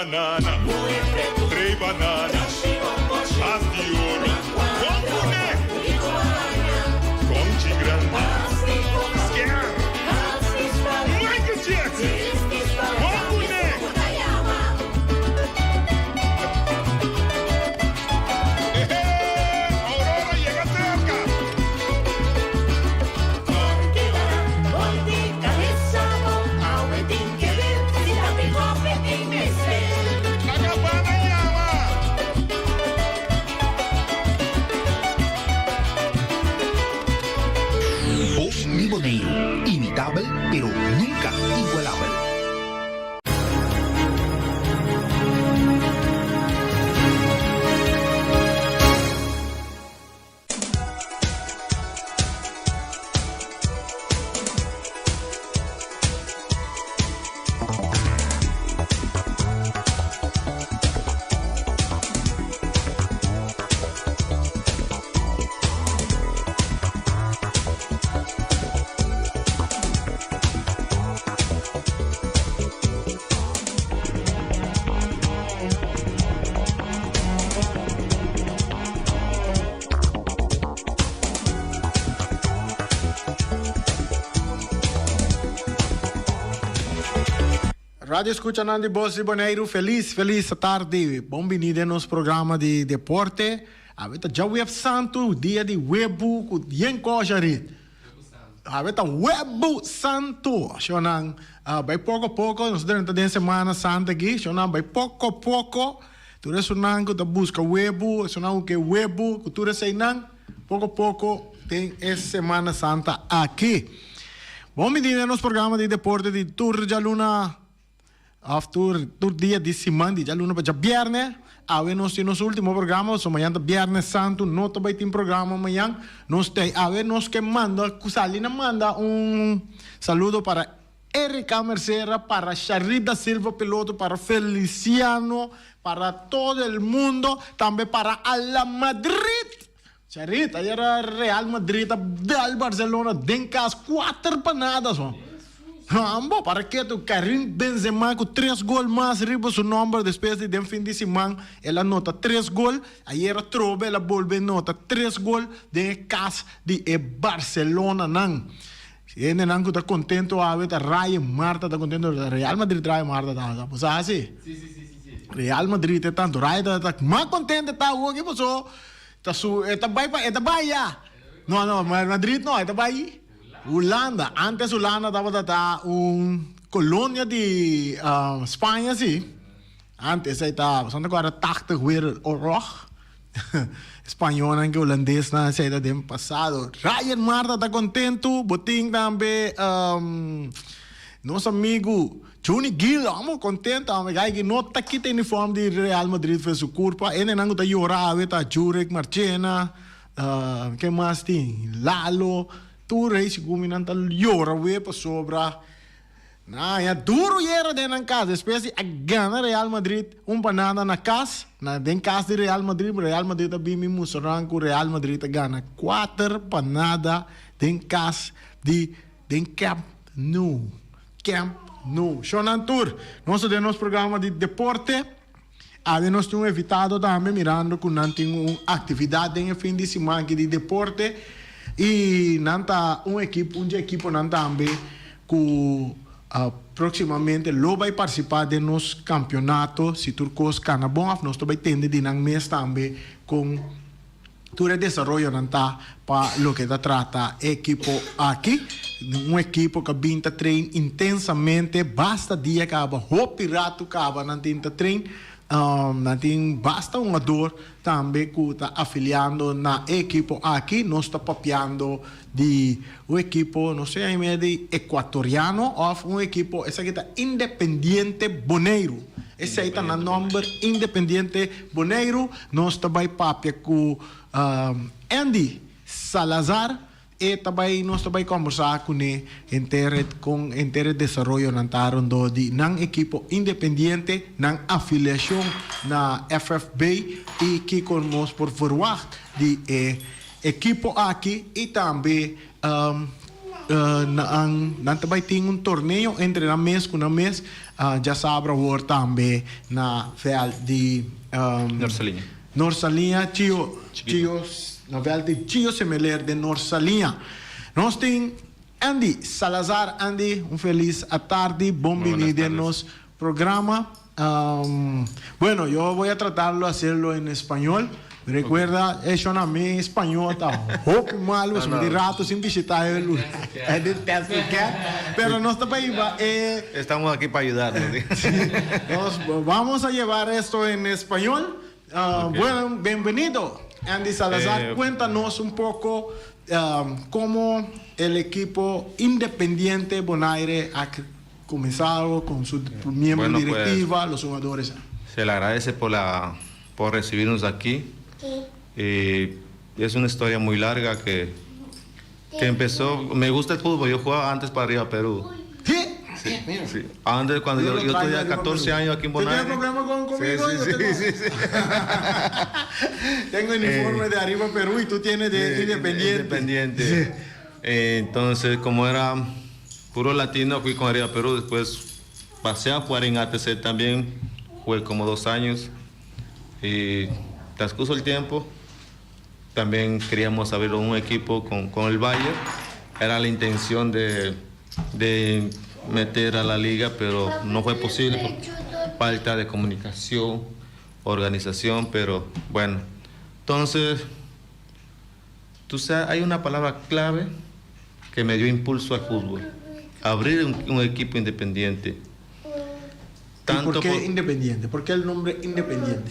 banana, trei banana, As di oro, kon kuné, Konchi grandi, Sker, Michael Jackson, kon kuné. Ehe, Aurora yega serka. Laga banda yama. Bos di Boneiru, imitabel pero nunka igualabel. Radio escuchanan di Bos di Boneiru, felis, felis tardi. Bon bini den nos programa di deporte. Awe ta djaweps santu, dia di webu ku yen kosha rit. Awe ta webu santu. Shownan bai poko poko, nos drenta den semana santa aki. Shownan bai poko poko. Tur esunnan ku ta buska webu, esunnan ku ke webu, ku tur eseinan, poko poko den e Semana Santa aki. Bon bini den nos programa di deporte di tur djaluna òf tur tur dia di siman, di djaluna pa djabièrnè. Awe nos tin nos último programa, pasobra mañan ta Bièrnè Santu, no ta bai tin programa mañan. Nos ta awe nos ke manda ku sali na manda un saludo para. Erika Mercera, para Sharida Silva Piloto, para Feliciano, para todo el mundo, tambe para Ala Madrid! Sharita, ayer Real Madrid a dal Barcelona den cas cuater pa nada so. Hambo, para ketu Karim Benzema cu tres gol mas riba su nomber despues di den fin di siman el a nota tres gol, ayer atrobe el a bolbe nota tres gol den e cas di e Barcelonanan. Si hendenan ku ta kontento awe ta Ryan Marta ta kontento Real Madrid Ryan Marta ta hasa bo sa si? Si si si si si. Real Madrid e tanto Ryan ta ta mas kontento ta awor ki paso ta su e ta bai pa e ta bai ya no no Madrid no e ta bai Hulanda antes Hulanda tabata ta un kolonia di Spaña si antes ei ta bo sa ta kòrda tachtig wereldoorlog. Spañolnan ku hulandesnan esei ta den pasado. Ryan Marta ta kontentu. Bo tin tambe nos amigu Juni Gil, amo kontentu amo. Gai ki no ta kita uniform di Real Madrid for su kurpa. Hendenan ku ta yora awe ta Jurek Marchena, ken mas tin? Lalo. Tur ei sigur mi nan ta yora awe pasobra. Nan haña duru yera den nan kas despues di a gana Real Madrid un pa nada na kas, na den kas di Real Madrid, Real Madrid a bin mi mustra nan ku Real Madrid a gana kuater pa nada den kas di den Camp Nou, Camp Nou. Shownan tur, nos ta den nos programa di deporte. Awe nos tin un evitado tambe mirando ku nan tin un aktividat den e fin di siman aki di deporte i nan ta un ekip un dje ekiponan tambe ku próksimamente lo bai partisipá den nos kampionato si tur kos kana bon òf nos ta bai tende di nan mes tambe kon Tur e desaroyonan ta pa loke ta trata e ekipo aki. Un ekipo ku a bin ta train intensamente basta dia kaba, hopi ratu kaba nan tin ta train. Nan tin basta hungador tambe ku ta afiliando na e ekipo aki. Nos ta papiando di un ekipo, no sé aimee di ekuatoriano òf un ekipo, esaki ta Independiente Boneiru. Esei ta nan nòmber Independiente Boneiru. Nos ta bai papia ku Andy Salazar. E ta bai, nos ta bai kòmbersá kuné henter e kon henter e desaroyonan ta rondó di nan ekipo Independiente, nan afiliashon na FFB i kiko nos por verwagt di e ekipo aki i tambe. Nan nan ta bai tin un torneo entre nan mes ku nan mes djasabra awor tambe na vèlt di Norsaliña. Norsaliña Chio Chio na vèlt di Chio Semeler den Norsaliña. Nos tin Andy Salazar. Andy, un felis atardi, bon bini den nos programa. Bueno, yo voy a tratarlo hacerlo en español. Recuerda, eh, mi español ta hopi malo, no, no. rato sin visitar el lugar. Pero no está para ir. Estamos aquí para ayudarnos. Nos vamos a llevar esto en español. Bueno, bienvenido, Andy Salazar. Cuéntanos un poco cómo el equipo Independiente Bonaire ha comenzado con su miembro Bueno, pues, directiva, los jugadores. Se le agradece por recibirnos aquí. Es una historia muy larga que empezó. Me gusta el fútbol, yo jugaba antes para Arriba Perú. ¿Sí? Sí. Antes, cuando Yo yo, lo yo traigo tenía Arriba 14 Perú. años aquí en ¿Tú tienes Bonaire. problema conmigo? Sí, Yo sí, sí, sí. Tengo uniforme de Arriba Perú y tú tienes de Independiente. Independiente. Entonces, como era puro latino, fui con Arriba Perú. Después pasé a jugar en ATC también. Jugué como 2 años. Y transcurso el tiempo, también queríamos abrir un equipo con el Bayern. Era la intención de meter a la liga, pero no fue posible por falta de comunicación, organización, pero bueno. Entonces, tú sabes, hay una palabra clave que me dio impulso al fútbol. Abrir un equipo independiente. ¿Y por qué Independiente? ¿Por qué el nombre Independiente?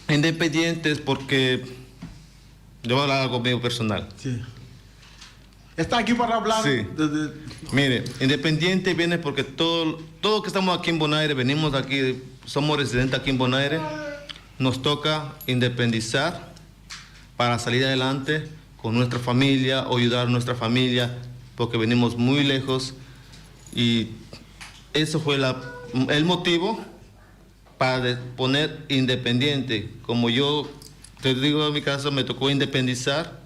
Independientes porque yo voy a hablar algo mío personal. Sí. Está aquí para hablar. Sí. Mire, Independiente viene porque todo que estamos aquí en Bonaire, venimos de aquí, somos residentes aquí en Bonaire, nos toca independizar para salir adelante con nuestra familia o ayudar a nuestra familia, porque venimos muy lejos y eso fue el motivo para poner Independiente. Como yo te digo, en mi caso me tocó independizar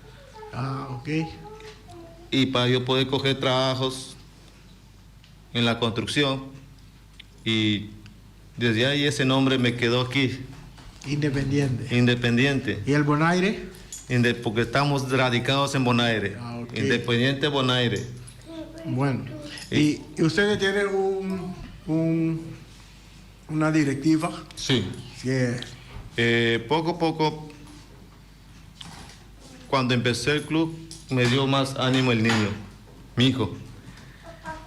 y para yo poder coger trabajos en la construcción y desde ahí ese nombre me quedó aquí. Independiente. Independiente. ¿Y el Bonaire? Porque estamos radicados en Bonaire. Independiente Bonaire. Bueno, y ustedes tienen una directiva? Sí. Sí. Poco a poco, cuando empecé el club, me dio más ánimo el niño, mi hijo.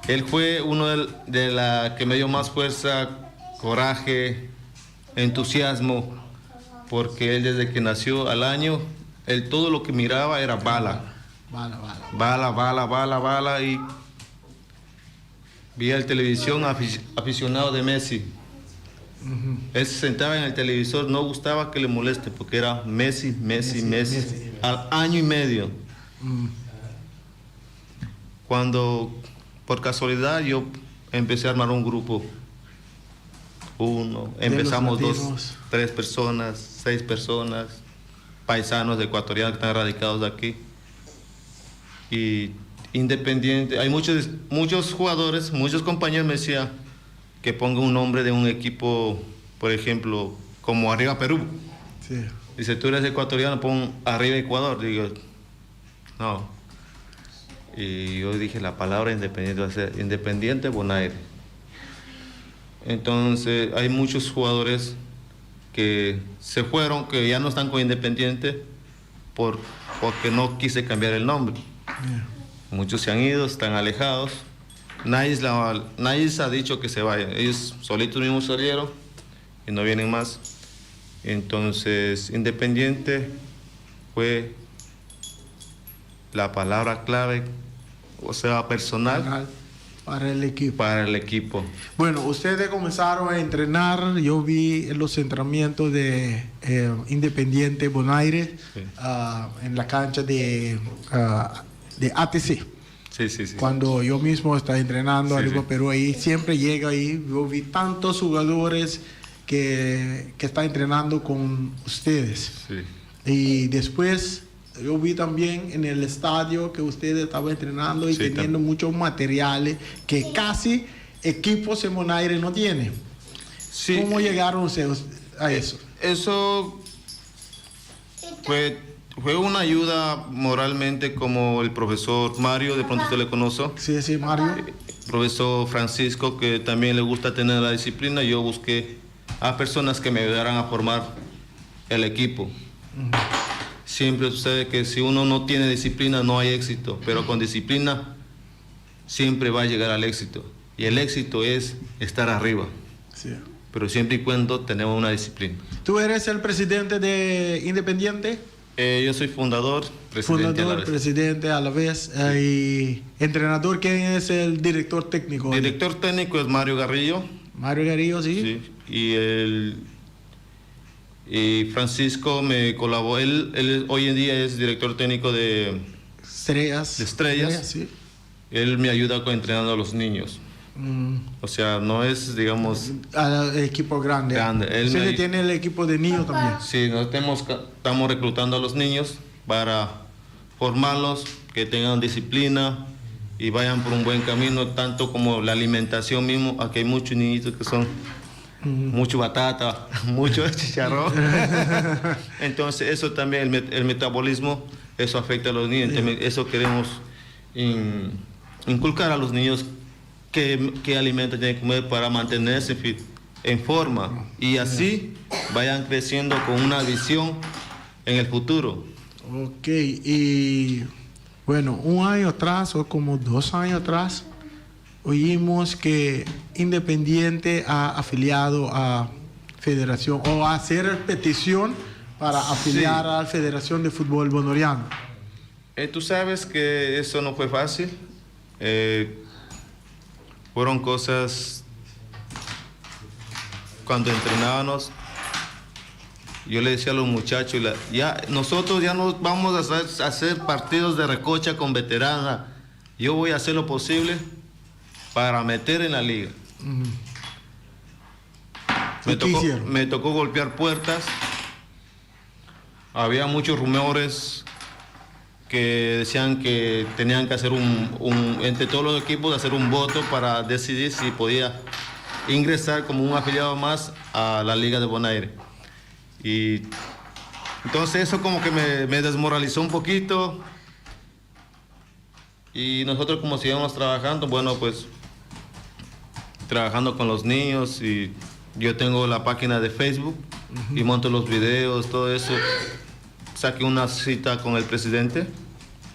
Él fue uno de la que me dio más fuerza, coraje, entusiasmo, porque él desde que nació al año, él todo lo que miraba era bala. Bala, bala. Bala, bala, bala, bala, y vi el televisión aficionado de Messi. Él se sentaba en el televisor, no gustaba que le moleste porque era Messi, Messi, Messi, Messi. Al año y medio. Cuando por casualidad yo empecé a armar un grupo. Uno, De los empezamos dos, latinos. tres personas, seis personas, paisanos ecuatorianos que están radicados aquí. Y Independiente, hay muchos, muchos jugadores, muchos compañeros me decían que ponga un nombre de un equipo, por ejemplo, como Arriba Perú. Dice: "Tú eres ecuatoriano, pon Arriba Ecuador". Digo: "No". Y yo dije: "La palabra independiente va a ser Independiente Bonaire". Entonces, hay muchos jugadores que se fueron, que ya no están con Independiente, porque no quise cambiar el nombre. Muchos se han ido, están alejados. Nadie les ha dicho que se vayan. Ellos solitos mismos salieron y no vienen más. Entonces, Independiente fue la palabra clave, o sea, personal. Para el equipo. Para el equipo. Bueno, ustedes comenzaron a entrenar, yo vi los entrenamientos de Independiente Bonaire en la cancha de ATC. Cuando yo mismo estaba entrenando arriba Perú ahí, siempre llega ahí, yo vi tantos jugadores que están entrenando con ustedes. Y después Yo vi también en el estadio que ustedes estaban entrenando y teniendo muchos materiales que casi equipos en Bonaire no tienen. Sí. ¿Cómo llegaron ustedes a eso? Eso fue una ayuda moralmente como el profesor Mario, de pronto usted le conoce. Sí, Mario. Profesor Francisco, que también le gusta tener la disciplina. Yo busqué a personas que me ayudaran a formar el equipo. Siempre sucede que si uno no tiene disciplina no hay éxito, pero con disciplina siempre va a llegar al éxito. Y el éxito es estar arriba. Pero siempre y cuando tenemos una disciplina. ¿Tú eres el presidente de Independiente? Yo soy fundador, presidente fundador, a la vez. presidente a la vez. Y entrenador, ¿quién es el director técnico? Director técnico es Mario Garrillo. Mario Garrillo, sí. Sí, y el, y Francisco me colaboró. Él hoy en día es director técnico de Estrellas. De Estrellas. Estrellas, sí. Él me ayuda con entrenando a los niños. O sea, no es, digamos, Al equipo grande. Grande. Él Usted me tiene el equipo de niños también. Sí, nos tenemos, estamos reclutando a los niños para formarlos, que tengan disciplina y vayan por un buen camino, tanto como la alimentación mismo. Aquí hay muchos niñitos que son mucho batata, mucho chicharrón. Entonces, eso también, el metabolismo, eso afecta a los niños. Entonces, eso queremos inculcar a los niños qué alimento tienen que comer para mantenerse en forma y así vayan creciendo con una visión en el futuro. Ok, y bueno, un año atrás o como 2 años atrás, oímos que Independiente ha afiliado a Federación o a hacer petición para afiliar a la Federación de Fútbol Bonaireano. Tú sabes que eso no fue fácil. Fueron cosas cuando entrenábamos. Yo le decía a los muchachos, ya, nosotros ya no vamos a hacer partidos de recocha con veteranos. Yo voy a hacer lo posible para meter en la liga. Me ¿Y qué hicieron? tocó golpear puertas. Había muchos rumores que decían que tenían que hacer un, entre todos los equipos, hacer un voto para decidir si podía ingresar como un afiliado más a la Liga de Bonaire. Y entonces eso me desmoralizó un poquito. Y nosotros como seguíamos trabajando, trabajando con los niños, y yo tengo la página de Facebook y monto los videos, todo eso. Saqué una cita con el presidente.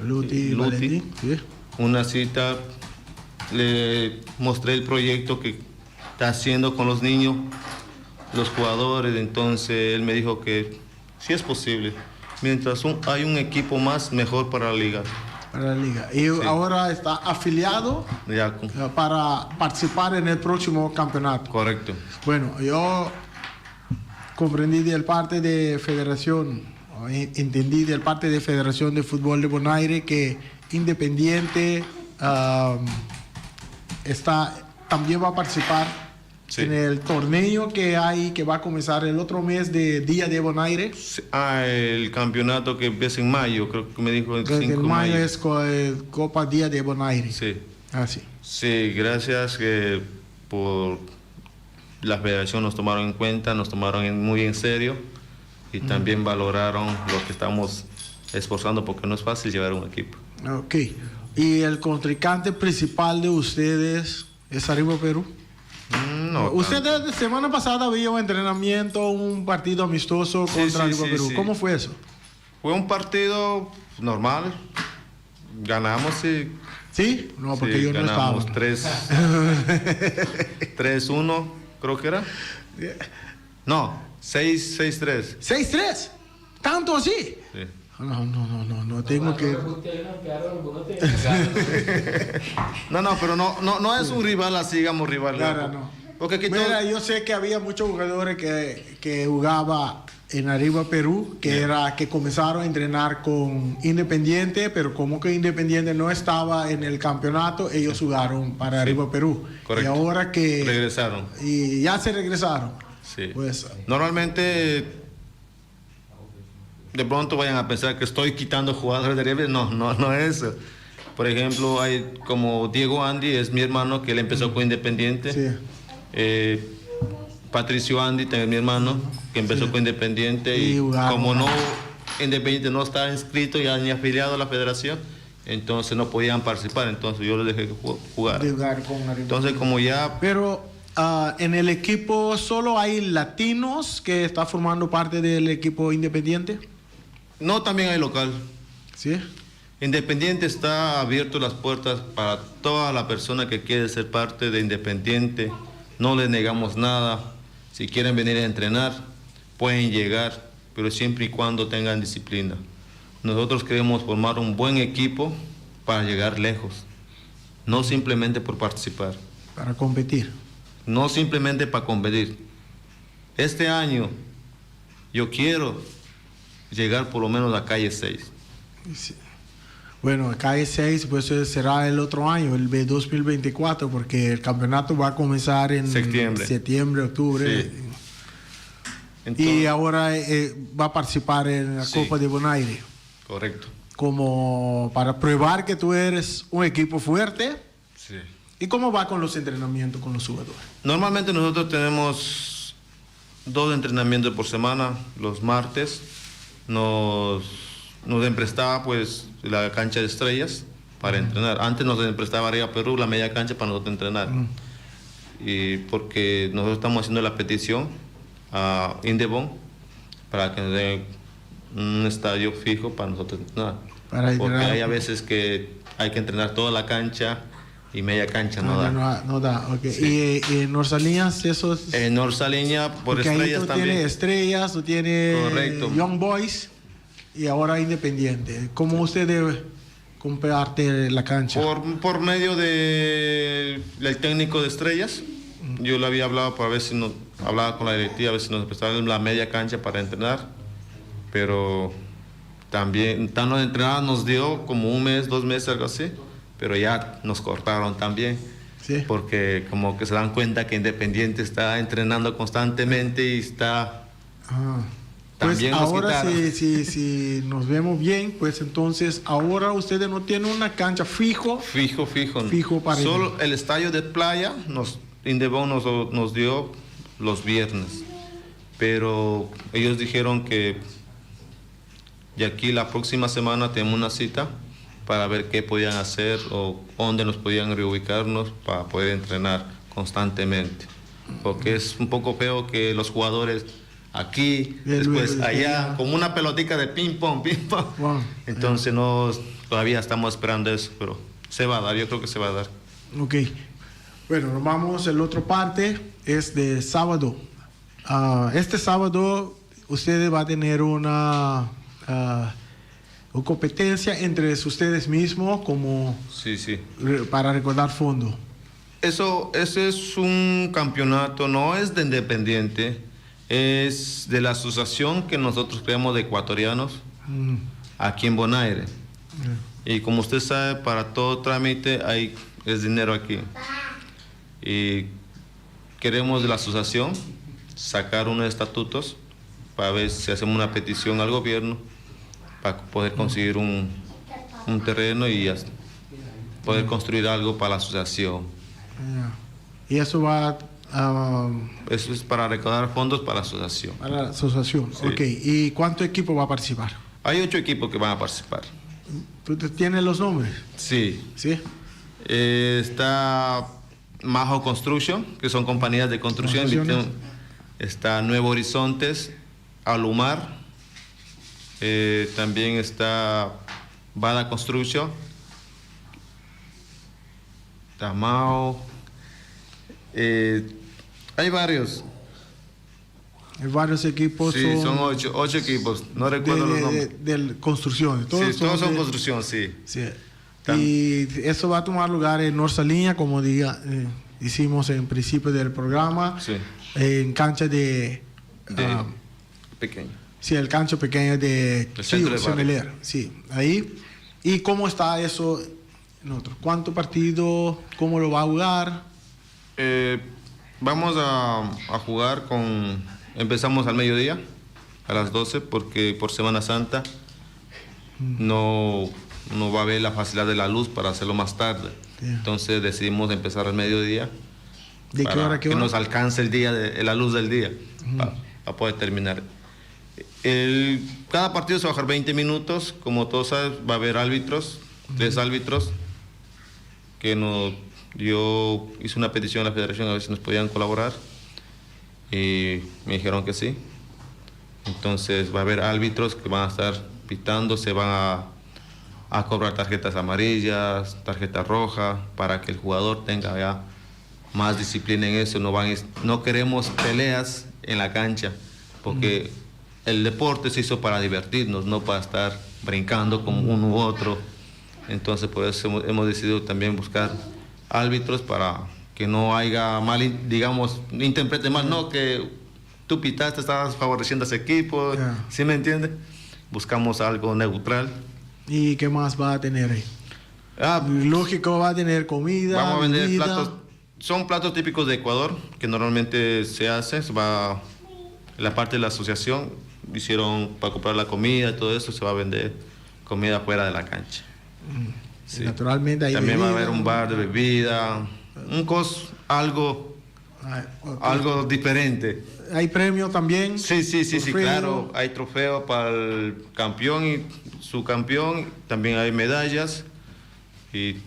Luti, Luti. Valentín, sí. Una cita, le mostré el proyecto que está haciendo con los niños, los jugadores. Entonces él me dijo que sí es posible. Mientras hay un equipo más, mejor para la liga. Para la liga. Y ahora está afiliado Ya, con para participar en el próximo campeonato. Correcto. Bueno, yo comprendí del parte de Federación, o entendí del parte de Federación de Fútbol de Bonaire que Independiente, también va a participar en el torneo que hay, que va a comenzar el otro mes de Día de Bonaire. Sí. Ah, el campeonato que empieza en mayo, creo que me dijo el Creo que 5 en de mayo mayo. es Copa Día de Bonaire. Sí. Ah, sí. Sí, gracias por la federación nos tomaron en cuenta, nos tomaron muy en serio y también valoraron lo que estamos esforzando, porque no es fácil llevar un equipo. Ok. ¿Y el contrincante principal de ustedes es Arriba Perú? No Usted tanto. la semana pasada había un entrenamiento, un partido amistoso contra Arriba Perú. ¿Cómo fue eso? Fue un partido normal. Ganamos y... ¿Sí? No, porque Sí, yo no estaba. ganamos 3-1, creo que era. No, 6-3. ¿6-3? ¿Tanto así? Sí. No, no, no, no, no tengo que... No, no, pero no, no, no es un rival así, digamos, rival. Claro, no. Porque aquí Mira, todo yo sé que había muchos jugadores que jugaba en Arriba Perú, que era que comenzaron a entrenar con Independiente, pero como que Independiente no estaba en el campeonato, ellos jugaron para Arriba Perú. Y ahora que Regresaron. Y ya se regresaron. Sí. Pues, normalmente de pronto vayan a pensar que estoy quitando jugadores de Arriba. No, no, no es eso. Por ejemplo, hay como Diego Andy, es mi hermano, que él empezó con Independiente. Sí. Patricio Andy, también mi hermano, que empezó con Independiente. Y Y, jugaron. como no, Independiente no está inscrito ya ni afiliado a la federación, entonces no podían participar. Entonces yo les dejé jugar. De jugar con Arriba. Entonces, como ya Pero en el equipo solo hay latinos que está formando parte del equipo Independiente. No, también hay local. ¿Sí? Independiente está abierto las puertas para toda la persona que quiere ser parte de Independiente. No les negamos nada. Si quieren venir a entrenar, pueden llegar, pero siempre y cuando tengan disciplina. Nosotros queremos formar un buen equipo para llegar lejos, no simplemente por participar. Para competir. No simplemente para competir. Este año yo quiero llegar por lo menos a calle 6. Sí. Bueno, calle 6 pues será el otro año, el B 2024, porque el campeonato va a comenzar en Septiembre. septiembre, octubre. Sí. Entonces, Y ahora va a participar en la Sí. Copa de Bonaire. Correcto. Como para probar que tú eres un equipo fuerte. Sí. ¿Y cómo va con los entrenamientos con los jugadores? Normalmente nosotros tenemos 2 entrenamientos por semana. Los martes nos emprestaba la cancha de Estrellas para entrenar. Antes nos emprestaba Arriba Perú la media cancha para nosotros entrenar. Y porque nosotros estamos haciendo la petición a Indebon para que nos den un estadio fijo para nosotros entrenar. Para Porque entrenar. hay a veces que hay que entrenar toda la cancha y media cancha no Ah, da. No, no da, ok. Sí. ¿Y en Orsaliñas eso es? En Orsaliña por Porque ahí Estrellas tú también. tienes Estrellas, tú tienes Correcto. Young Boys y ahora Independiente. ¿Cómo usted debe comparte la cancha? Por medio del técnico de Estrellas. Yo le había hablado para ver si nos hablaba con la directiva, a ver si nos prestaban la media cancha para entrenar. Pero también, tan nos entrenaban, nos dio como un mes, 2 meses, algo así. Pero ya nos cortaron también. Sí. Porque como que se dan cuenta que Independiente está entrenando constantemente y está... Ah. Pues También nos ahora quitaron. si nos vemos bien, pues entonces ahora ustedes no tienen una cancha fijo. Fijo, fijo. Fijo para Solo el estadio de playa, Indebon nos dio los viernes. Pero ellos dijeron que de aquí la próxima semana tenemos una cita para ver qué podían hacer o dónde nos podían reubicarnos para poder entrenar constantemente. Porque es un poco feo que los jugadores aquí, Y el después luego allá, allá. como una pelotica de ping pong, ping pong. Wow. Entonces no, todavía estamos esperando eso, pero se va a dar, yo creo que se va a dar. Ok. Bueno, nos vamos, el otro parte es de sábado. Este sábado ustedes van a tener una competencia entre ustedes mismos como Sí, sí. para recaudar fondos. Eso es un campeonato, no es de Independiente, es de la asociación que nosotros creamos de ecuatorianos aquí en Bonaire. Y como usted sabe, para todo trámite hay es dinero aquí. Y queremos de la asociación sacar unos estatutos para ver si hacemos una petición al gobierno para poder conseguir un terreno y poder construir algo para la asociación. Y eso va a... Eso es para recaudar fondos para la asociación. Para la asociación, Sí. Ok. ¿Y cuánto equipo va a participar? Hay 8 equipos que van a participar. ¿Tú te tienes los nombres? Sí. ¿Sí? Está Majo Construction, que son compañías de construcción. Construcciones. Está Nuevo Horizontes, Alumar. También está Bada Construction, Tamao. Hay varios. Hay varios equipos. Sí, son 8 equipos. No recuerdo los nombres. De construcción. Todos Sí, todos son de construcción, sí. Sí. Y eso va a tomar lugar en Norsa Línea, como hicimos en principio del programa. Sí. En cancha de, De pequeño. Sí, el cancho pequeño de El centro de Chivo, barrio. Semeler. Sí, ahí. ¿Y cómo está eso en otro? ¿Cuánto partido? ¿Cómo lo va a jugar? Vamos a jugar con... Empezamos al mediodía. A las 12, porque por Semana Santa no, no va a haber la facilidad de la luz para hacerlo más tarde. Entonces decidimos empezar al mediodía ¿De qué para hora a qué que hora? nos alcance el día de, la luz del día para poder terminar. Cada partido se va a jugar 20 minutos, como todos saben, va a haber árbitros, tres árbitros, que nos, yo hice una petición a la federación a ver si nos podían colaborar y me dijeron que sí. Entonces va a haber árbitros que van a estar pitando, se van a cobrar tarjetas amarillas, tarjeta roja, para que el jugador tenga ya más disciplina en eso. No queremos peleas en la cancha, porque el deporte se hizo para divertirnos, no para estar brincando con uno u otro. Entonces por eso hemos decidido también buscar árbitros para que no haya mal, digamos, interprete mal, no que tú pitaste, estabas favoreciendo a ese equipo, ¿sí me entiendes? Buscamos algo neutral. ¿Y qué más va a tener ahí? Ah, Lógico, va a tener comida, vamos a vender bebida. platos. Son platos típicos de Ecuador que normalmente se hacen. Se va la parte de la asociación hicieron para comprar la comida y todo eso. Se va a vender comida fuera de la cancha. Sí. Naturalmente hay También va a bebida. haber un bar de bebida, un cos, algo, Ay, ok. algo diferente. Hay premio también. Sí, Trofeo. claro. Hay trofeo para el campeón y su campeón. También hay medallas. Y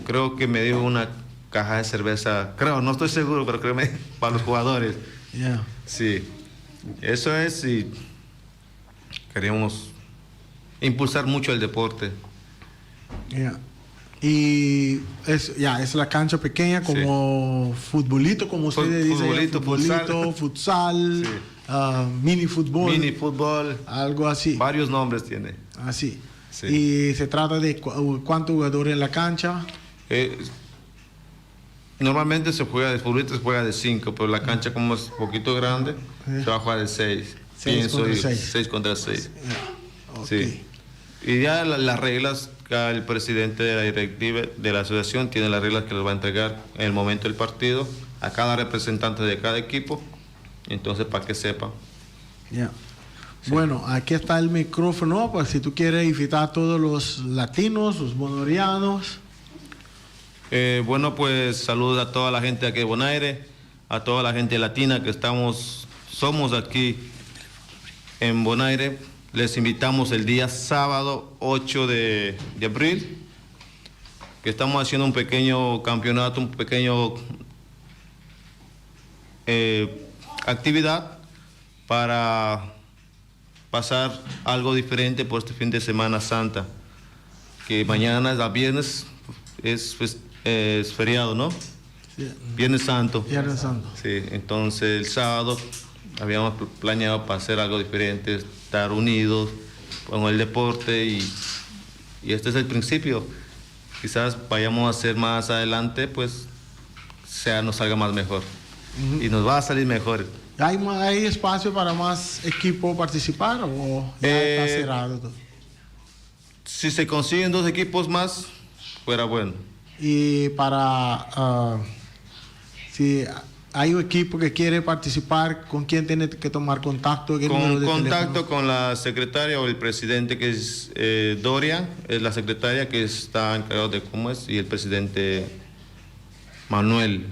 creo que me dio una caja de cerveza. Creo, no estoy seguro, pero creo que para los jugadores. Sí, eso es. Y queremos impulsar mucho el deporte. Ya. Y es, ya, es la cancha pequeña como futbolito, como ustedes dicen. Futbolito, Futbolito, futsal, ah, mini fútbol. Mini fútbol. Algo así. Varios nombres tiene. Así. Sí. Y se trata de cuántos jugadores en la cancha. Normalmente se juega de futbolito, se juega de 5, pero la cancha como es un poquito grande, se va a jugar de 6. 6 contra 6. 6 contra 6. Ok. Sí. Y ya las reglas, cada el presidente de la directiva de la asociación tiene las reglas que les va a entregar en el momento del partido a cada representante de cada equipo. Entonces, para que sepa. Ya. Bueno, aquí está el micrófono, pues si tú quieres invitar a todos los latinos, los bonorianos. Bueno, pues saludos a toda la gente aquí de Bonaire, a toda la gente latina que somos aquí en Bonaire. Les invitamos el día sábado 8 de abril, que estamos haciendo un pequeño campeonato, un pequeño actividad para pasar algo diferente por este fin de Semana Santa, que mañana es a viernes, es feriado, ¿no? Sí. Viernes Santo. Viernes Santo. Sí, entonces el sábado habíamos planeado para hacer algo diferente, estar unidos con el deporte y este es el principio. Quizás vayamos a hacer más adelante, pues nos salga más mejor. Y nos va a salir mejor. ¿Hay espacio para más equipo participar o ya está cerrado todo? Si se consiguen 2 equipos más, fuera bueno. Y si hay un equipo que quiere participar, ¿con quién tiene que tomar contacto? ¿Qué Con número de contacto teléfono? con la secretaria o el presidente, que es Doria, es la secretaria que está encargada de cómo es, y el presidente Manuel.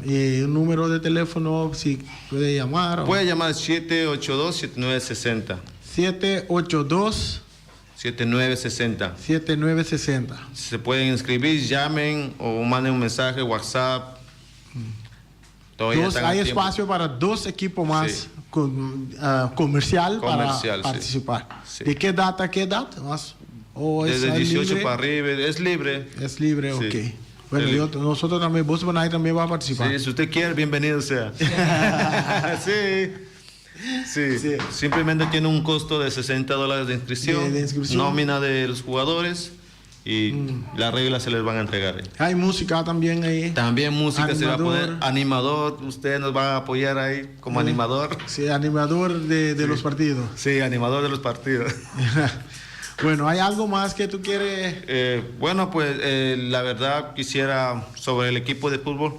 Y un número de teléfono, si puede llamar. O... Puede llamar 782 7960. 782 7960. 7960. Se pueden inscribir, llamen o manden un mensaje, WhatsApp. Todavía están a Hay tiempo. espacio para 2 equipos más comercial para Comercial, sí. participar. Sí. ¿De qué data a qué data? Más? ¿O es Desde 18 libre? para arriba, es libre. Es libre, Sí. ok. Bueno, Es libre. nosotros también, Voz Bonaire también va a participar. Sí, si usted quiere, bienvenido sea. Sí. Sí. Sí. Simplemente tiene un costo de sesenta dólares de inscripción, De inscripción. nómina de los jugadores y las reglas se les van a entregar. Hay música también ahí. También música se va a poner. Animador. Animador, usted nos va a apoyar ahí como animador. Sí, animador de los partidos. Sí, animador de los partidos. Bueno, ¿hay algo más que tú quieres? Bueno, pues la verdad quisiera sobre el equipo de fútbol.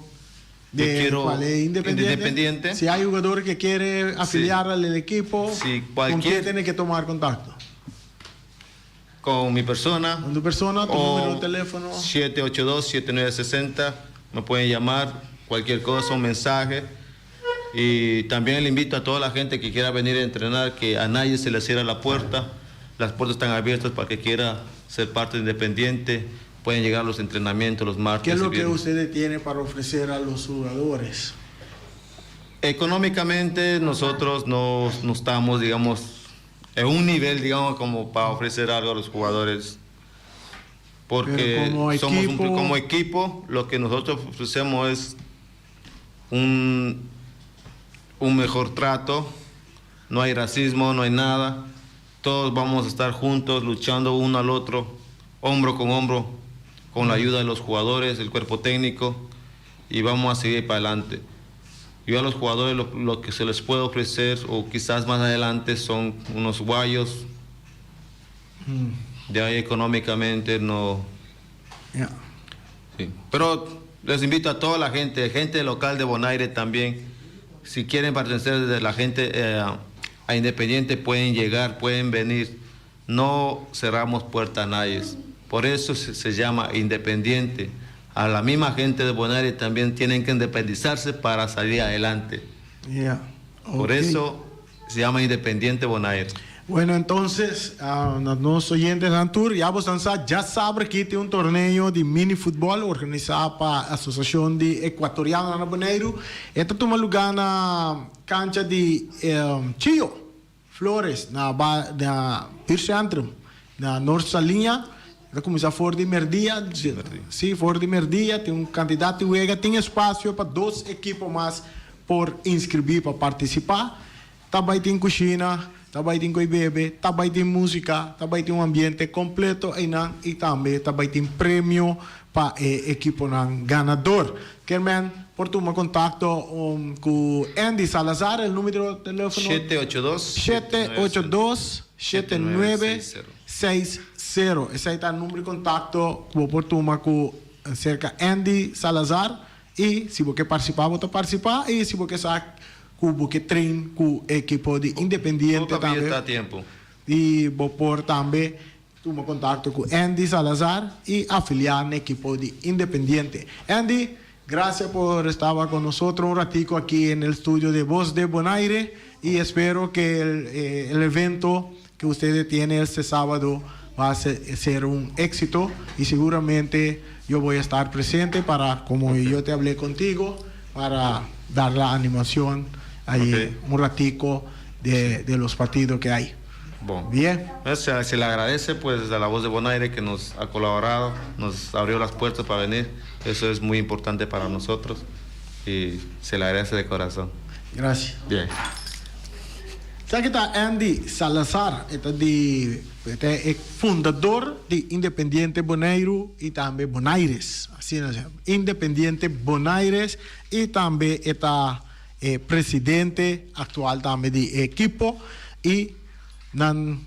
Yo De quiero cuál es Independiente. Independiente. Si hay jugador que quiere afiliar al equipo, Sí, ¿con cualquier- quién tiene que tomar contacto? Con mi persona. Con tu persona, tu o número de teléfono. 782-7960. Me pueden llamar, cualquier cosa, un mensaje. Y también le invito a toda la gente que quiera venir a entrenar, que a nadie se le cierra la puerta. Las puertas están abiertas para que quiera ser parte de Independiente. Pueden llegar a los entrenamientos los martes. ¿Qué es y lo que viernes. ustedes tienen para ofrecer a los jugadores? Económicamente nosotros no, no estamos, digamos, en un nivel, digamos, como para ofrecer algo a los jugadores. Porque Pero como somos un- equipo- como equipo, lo que nosotros ofrecemos es un, un mejor trato, no hay racismo, no hay nada. Todos vamos a estar juntos, luchando uno al otro, hombro con hombro, con la ayuda de los jugadores, el cuerpo técnico, y vamos a seguir para adelante. Yo a los jugadores lo que se les puede ofrecer, o quizás más adelante, son unos guayos. De ahí económicamente no. Ya. Sí. Pero les invito a toda la gente, gente local de Bonaire también. Si quieren pertenecer de la gente a Independiente, pueden llegar, pueden venir. No cerramos puerta a nadie. Por eso se llama Independiente. A la misma gente de Bonaire también tienen que independizarse para salir adelante. Ya. Por Ok. eso se llama Independiente Bonaire. Bueno, entonces, nos oyentes Antur, ya vos ya sabe que tin un torneo di mini futbòl organisá pa Asosiashon di Ekuatoriano na Boneiru. E ta tuma lugá na kancha di Chio Flores, na, na Buurtcentrum, na Noord Saliña. Ta kuminsá for di merdia. Sí, for di merdia. Tin un kantidat di wega. Tin espasio pa dos ekipo mas por inskribí pa partisipá. Tambe tin kushina, tambe tin kos bebe, tambe tin músika, tambe tin un ambiente kompleto einan i tambe tambe tin premio pa ekipo nan ganadó. Ke men por tuma kontakto ku Andy Salazar, e number di telefon 782 782 7960. Esei ta e number di kontakto ku por tuma ku serka Andy Salazar i si bo ke partisipá, bo partisipá i si bo ke sa ku bo ke train ku ekipo di Independiente Todavía tambe. está a tiempo. I bo por tambe tuma kontakto ku Andy Salazar i afiliá na ekipo di Independiente. Andy, gracias por estar con nosotros un ratico aquí en el estudio de Voz de Bonaire y espero que el evento que ustedes tienen este sábado va a ser un éxito y seguramente yo voy a estar presente para, como yo te hablé contigo, para dar la animación ahí un ratico de los partidos que hay. Bueno. Bien. Se le agradece, pues, a la Voz de Bonaire que nos ha colaborado, nos abrió las puertas para venir. Eso es muy importante para nosotros y se le agradece de corazón. Gracias. Bien. Esaki ta Andy Salazar, ta di e fundadó di Independiente Boneiru i tambe Bonaires, asina nan yama. Independiente Bonaires i tambe ta presidente aktual tambe di ekipo i nan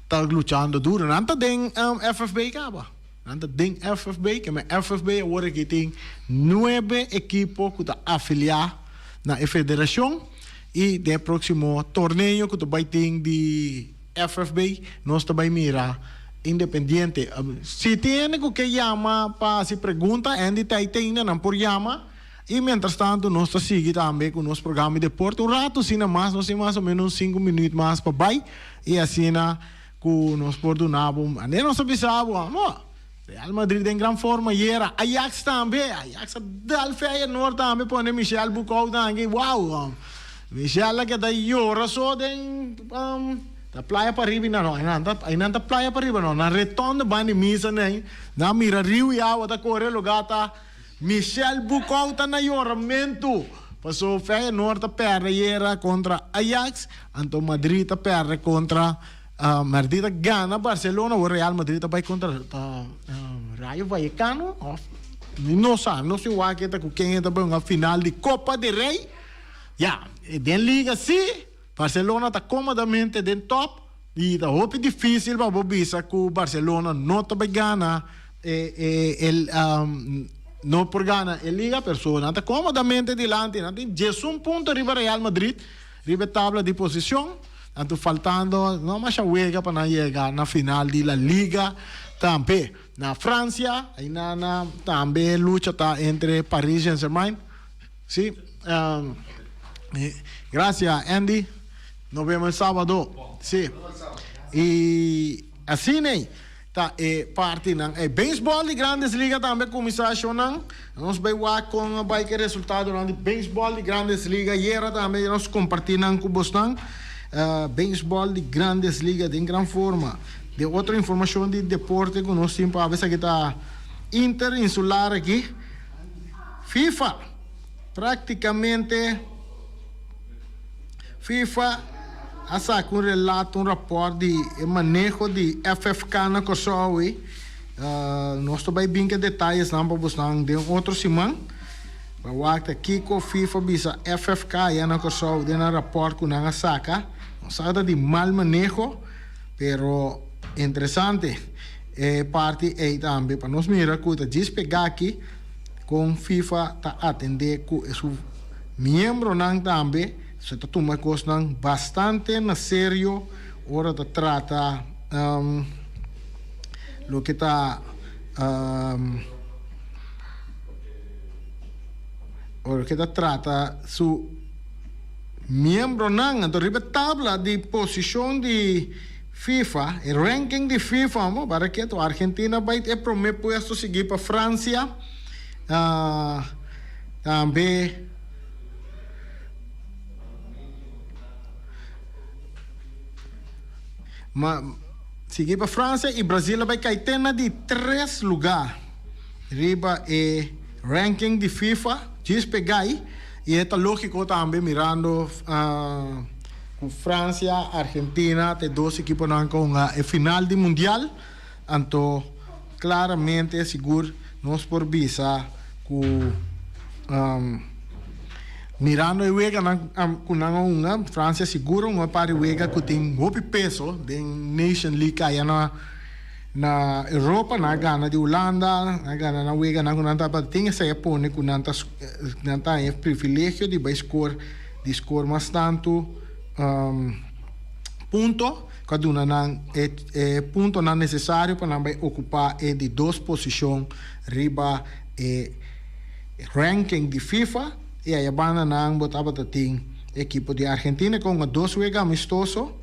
ta luchando duru. Nan ta den FFB kaba. Nan ta den FFB, ke men FFB awor aki tin nuebe ekipo ku ta afiliá na e federashon i den e próksimo torneo ku ta bai tin di FFB nos ta bai mira Independiente. Si tin ku ke yama pa hasi pregunta, Andy ta ei nan por yama. I mientras tantu nos ta sigui tambe ku nos programa di deporte un ratu asina mas, nos tin mas o ménos 5 minüt mas pa bai i asina ku nos por duna bo, ane nos a bisa bo, amo, Real Madrid den gran forma ayera, Ajax tambe, Ajax a dal Feyenoord tambe pone Michel Boekhoudt aki, wow, Michel a keda yora so den ta Playa Pariba i nan no, einan ta Playa Pariba no, na Retonde banda di misa nei, nan mira riu i awa ta kore lugá ta Michel Boekhoudt ta na yoramentu. Pasó Feyenoord ta pèrdè ayera kontra Ajax, anto Madrid ta pèrdè kontra Madrid ta gana Barcelona, awor Real Madrid ta bai kontra Rayo Vallecano òf mi no sa, no si wak ta ku ken e ta bai hunga final di Copa del Rey. Ya, den liga si, Barcelona ta kómodamente den top i ta hopi difísil pa bo bisa ku Barcelona no ta bai gana e el. no por gana e liga, pero nan ta komodamente dilanti, nan tin 11 punto riba Real Madrid, riba e tabla di posishon, anto faltando no masha wega pa nan yega na final di La Liga tambe. Na Francia, einan na tambe lucha ta entre Paris Saint-Germain. Si, gracias Andy. Nos vemos el sábado. Si. Y asina ei ta e partinan. E beisbòl di Grandes Liga tambe a kuminsá shownan. Nos bai wak kon a bai ku e resultadonan di beisbòl di Grandes Liga. Ayera tambe nos kompartí nan ku bosnan. Beisbòl di Grandes Liga den gran forma. Den otro informashon di deporte ku nos tin pa awe esaki ta interinsular aki. FIFA praktikamente FIFA a saka un relato, un rapòrt di e maneho di FFK na Kòrsou i nos ta bai bin ku e detayesnan pa bosnan den otro siman. Pa wak ta kiko FIFA bisa FFK aya na Kòrsou den nan rapòrt ku nan a saka. Nos sa ta di mal maneho, pero interesante e parti ei tambe pa nos mira ku ta djis pegá aki. Kon FIFA ta atendé ku e su miembronan tambe se ta tuma e kosnan bastante na serio ora ta trata loke ta ora ke ta trata su miembronan. Anto riba e tabla di posishon di FIFA, e ranking di FIFA, bo bara ketu, Argentina bai e prome puesto sigui pa Francia, tambe ma sigui pa Francia y Brasil a bai kai te na di tres lugar riba e ranking di FIFA, djis pegai y e ta logico tambe mirando. Ku Francia, Argentina ta e dos ekiponan ku a hunga e final di mundial, anto klaramente sigur nos por bisa ku mirando e weganan ku nan a hunga, Francia sigur a hunga un par di wega ku tin hopi peso den Nation League aya na na Europa, nan a gana di Hulanda, nan a gana nan weganan ku nan tabata tin, esei a pone ku nan ta nan ta haña e privilegio di bai skor. Di skor mas tantu punto ku a duna nan e e puntonan nesesario pa nan bai okupá e di dos posishon riba e ranking di FIFA i aya banda nan bo tabata tin ekipo di Argentina ku a hunga dos wega amistoso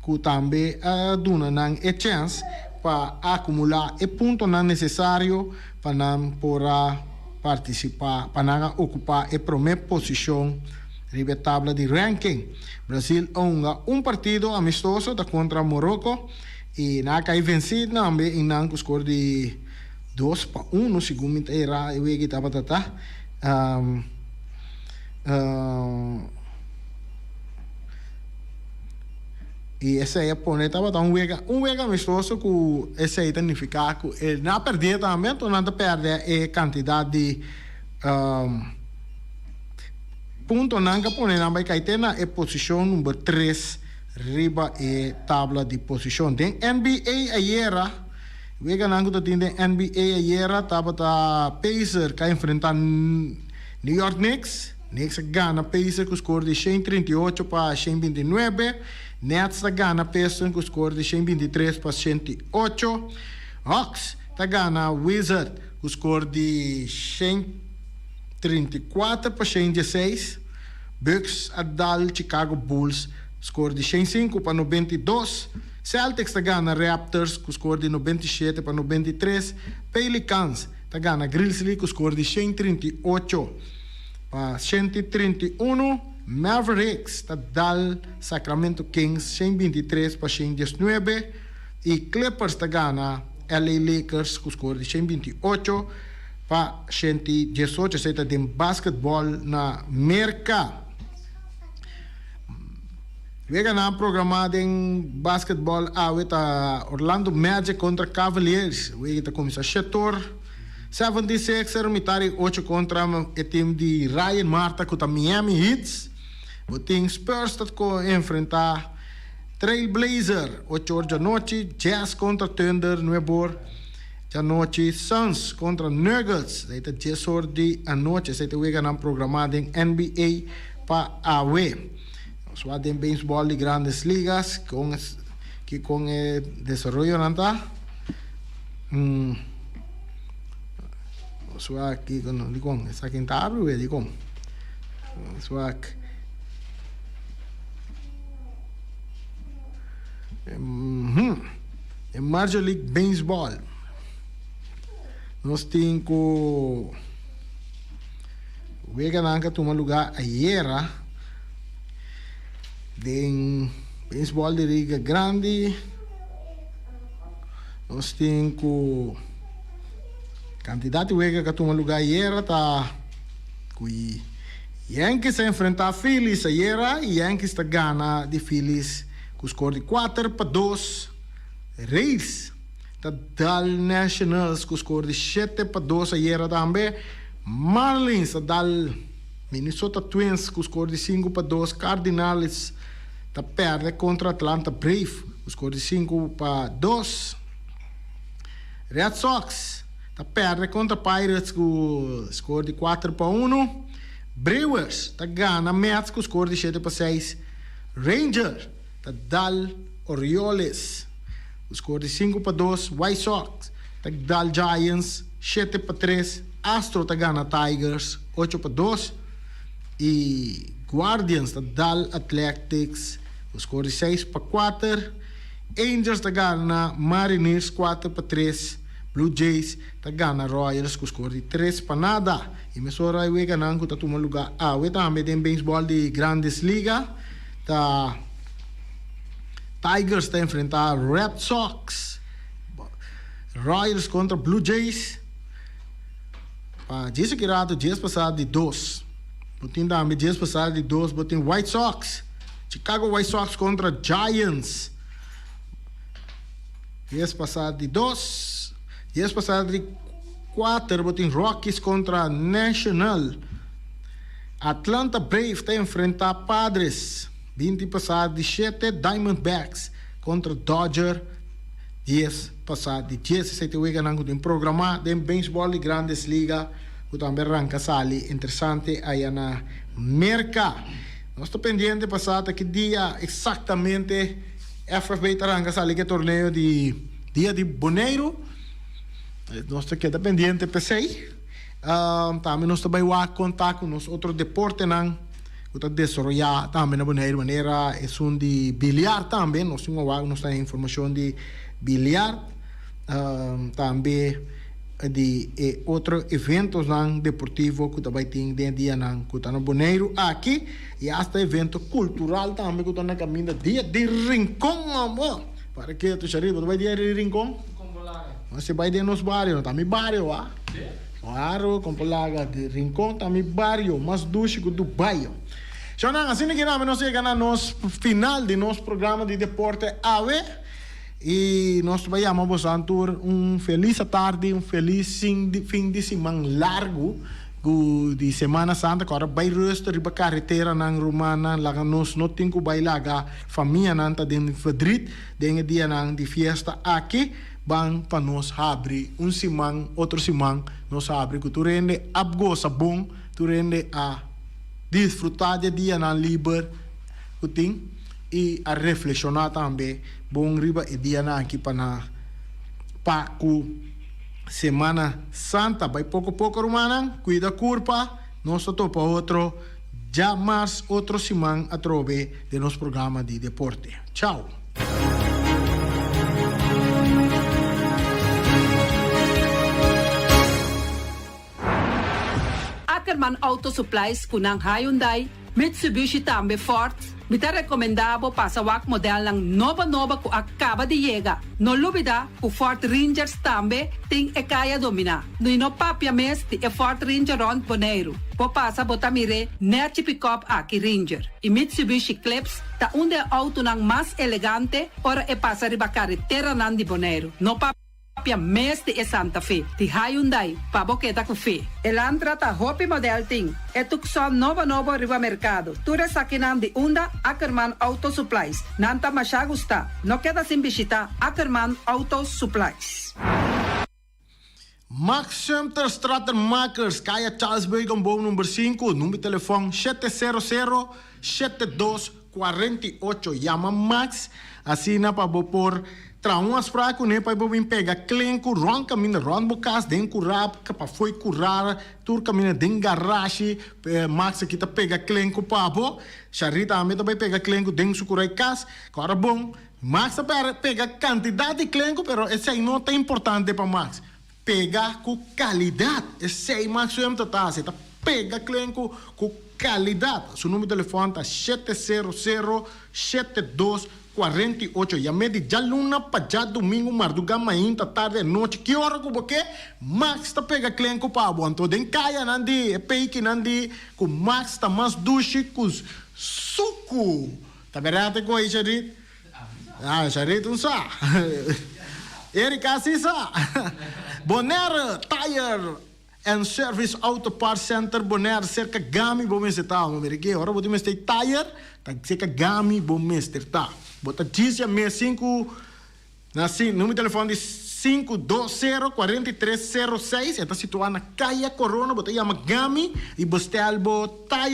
ku tambe a duna nan e chèns pa akumulá e puntonan nesesario pa nan por a partisipá pa nan a okupá e promé posishon riba e tabla di ranking. Brasil a hunga un partido amistoso ta kontra Moroko i nan a kai vensí tambe i nan ku skor di 2-1 segun mi ta era e wega tabata ta. I esei a pone tabata un wega, un wega amistoso ku esei ta nifiká ku e nan a pèrdè tambe, anto nan ta pèrdè e kantidat di puntonan ku a pone nan bai kai te na e posishon number tres riba e tabla di posishon. Den NBA ayera, weganan ku ta tin den NBA ayera tabata Pacers ku a enfrentá New York Knicks. Knicks a gana Pacers ku skor di 138 pa 129. Nets ta gana Pistons ku skor di 123 pa 108. Hawks ta gana Wizards ku skor di 134 pa 116. Bucks a dal Chicago Bulls skor di 105 pa 92. Celtics ta gana Raptors ku skor di 97 pa 93. Pelicans ta gana Grizzlies ku skor di 138. Pa 131, Mavericks ta dal Sacramento Kings 123 pa 119 y Clippers ta gana LA Lakers cu score di 128 pa 118. Esey ta den basketball na Merca. Weganan programa den basketball awe ta Orlando Magic contra Cavaliers. Wega ta cuminsa shetor. 76er mitar i ocho kontra e tim di Ryan Marta ku ta Miami Heat. Bo tin Spurs ta enfrentá Trail Blazer ocho or djanochi, Jazz kontra Thunder nuebe or. Djanochi Suns kontra Nuggets. Esei ta dies or di anochi. Esei ta e weganan programá den NBA pa awe. Nos wak den beisbòl di Grandes Ligas kon kikon e desaroyonan ta. Nos wak kiko dikon esaki ta abri we dikon. Nos wak. E Major League Baseball nos tin ku weganan ka tuma lugá ayera den beisbòl di Liga Grandi. Nos tin ku kantidat di wega ka tuma lugá ayera ta ku Yankees a enfrentá Phillies ayera i Yankees ta gana di Phillies ku skor di kuater pa dos. Rays ta dal Nationals ku skor di shete pa dos ayera tambe. Marlins ta dal Minnesota Twins ku skor di sinku pa dos. Cardinals ta pèrdè kontra Atlanta Brave ku skor di sinku pa dos. Red Sox ta pèrdè kontra Pirates ku skor di kuater pa unu. Brewers ta gana Mets ku skor di shete pa seis. Rangers ta dal Orioles ku skor di sinku pa dos, White Sox ta dal Giants shete pa tres, Astro ta gana Tigers ocho pa dos i Guardians ta dal Athletics ku skor di seis pa kuater, Angels ta gana Mariners kuater pa tres, Blue Jays ta gana Royals ku skor di tres pa nada. I mesora e weganan ku ta tuma lugá awe tambe den beisbòl di Grandes Liga ta Tigers ta enfrentá Red Sox, Royals kontra Blue Jays. Pa djes aki rato djes pasá di dos. Bo tin tambe djes pasá di dos bo tin White Sox, Chicago White Sox kontra Giants. Dies pasá di dos. Dies pasá di kuater bo tin Rockies kontra National. Atlanta Brave ta enfrentá Padres. 20 pasá di shete Diamondbacks kontra Dodger. Dies pasá di dies. Esei ta e weganan ku tin programá den beisbòl di Grandes Liga ku tambe ranka sali interesante aya na Merka. Nos ta pendiente pa sa ta ki dia eksaktamente FFB ta ranka sali ku e torneo di Dia di Boneiru. Nos ta keda pendiente p'esei. Tambe nos ta bai wak konta ku nos otro deportenan ku ta desaroyá tambe na Boneiru manera esun di biliar tambe. Nos tin wak nos ta haña informashon di biliar tambe di e otro eventosnan deportivo ku ta bai tin den e dianan ku ta na Boneiru aki i asta evento kultural tambe ku ta na kaminda Dia di Rincon amo. Para ke tu Sharil bo ta bai Dia di Rincon? Nos bai den nos bario no ta mi bario wa. Claro, Kompolaga di Rincon ta mi bario mas dushi ku Dubai. Shownan, asina ki nami nos yega na nos final di nos programa di deporte awe. I nos ta bai yama bosan tur un felis atardi, un felis fin di siman largu ku di Semana Santa ku ora bai rustig riba kareteranan rumannan laga nos no tin ku bai laga famianan ta den verdriet den e dianan di fiesta aki. Ban pa nos habri un siman otro siman nos habri ku tur hende a gosa bon, tur hende a disfruta di e dianan liber ku tin i a reflekshoná tambe bon riba e dianan aki pa na pa ku Semana Santa. Bai poko poko rumannan, kuida kurpa, nos ta topa otro djamars otro siman atrobe den nos programa di deporte. Chao! Ackerman Auto Supplies cu nan Hyundai, Mitsubishi tambe Ford, mi ta recomenda bo pasa wak modelnan nobo nobo cu a caba di yega. No lubida cu Ford Rangers tambe tin e caya domina. Y no papia mes di e Ford Ranger rond Boneiru. Bo pasa bo ta mir'e nechi pick-up aki Ranger. Y Mitsubishi Eclipse ta un di e autonan mas elegante ora e pasa riba careteranan di Boneiru. No papia mes di e Santa Fe, di Hyundai, pa bo keda cu fe. Elantra ta hopi model tin. E Tucson nobo nobo riba mercado. Tur esakinan di unda Ackerman Auto Supplies. Nan ta masha gusta. No keda sin bishita Ackerman Auto Supplies. Max Sumter Stratenmakers, Kaya Charles Beukenboom number 5, number telefòn 700 7248. Yama Max, asina pa bo por traha un afspraak kuné pa bo bin pega klenku rònt kaminda rònt bo kas den kurá pa fo'i kurá tur kaminda den garashi. Max aki ta pega klenku pa bo. Shari tambe ta bai pega klenku den su kurá i kas. Kòrda bon, Max ta pega kantidat di klenku pero esei no ta importante pa Max. Pega ku kalidat. Esei Max Sumter ta hasi, e ta pega klenku ku kalidat. Su numero di telefòn ta 700 72 48. Yam'é di djaluna pa djadumingu, mardugá, mainta, tardi, anochi, ki ora ku bo ke, Max ta pega klenku pa bo. Anto den kayanan di e peikinan di ku Max ta mas dushi ku suku. Ta berdad e koe Sharit? Ah, Sharit un sa. Erika si sa. Bonaire Tire and Service Auto Parts Center Bonaire serka Gami bo mester ta. Bo mira ke ora bo tin mester tire ta serka Gami bo mester ta. Bo ta djis ya mes sinku na sin numero di telefon di 520 43 06 e ta situa na Kaya Corona bo ta yama Gami y bo stel bo tire.